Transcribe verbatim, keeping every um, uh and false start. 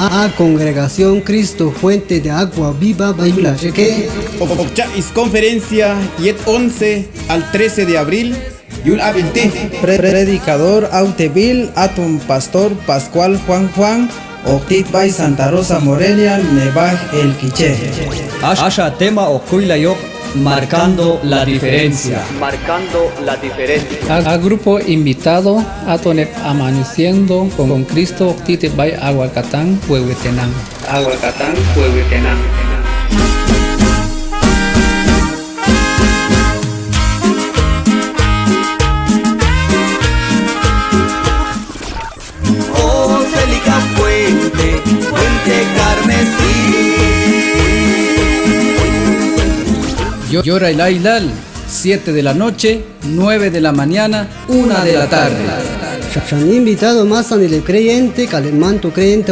A congregación Cristo Fuente de Agua Viva b'ay yul Achique. Hoq cha' sconferencia yet once al trece de abril. Yul ab'il ti'. Pre-, predicador awteb'il, aton pastor Pascual Juan Juan, hoq tit b'ay Santa Rosa Morelia, neb'aj El Quiché. Ax-, axa tema hoq kuylayoq Marcando la diferencia. Marcando la diferencia. A, a grupo invitado, aton heb' Amaneciendo con, con Cristo, hoq tit heb' b'ay Aguacatán, Huehuetenango. Aguacatán, Huehuetenango. Yo-, yorail aylal, siete de la noche, nueve de la mañana, una de la tarde. Xan invitado masanil heb' creyente k'al heb' manto creyente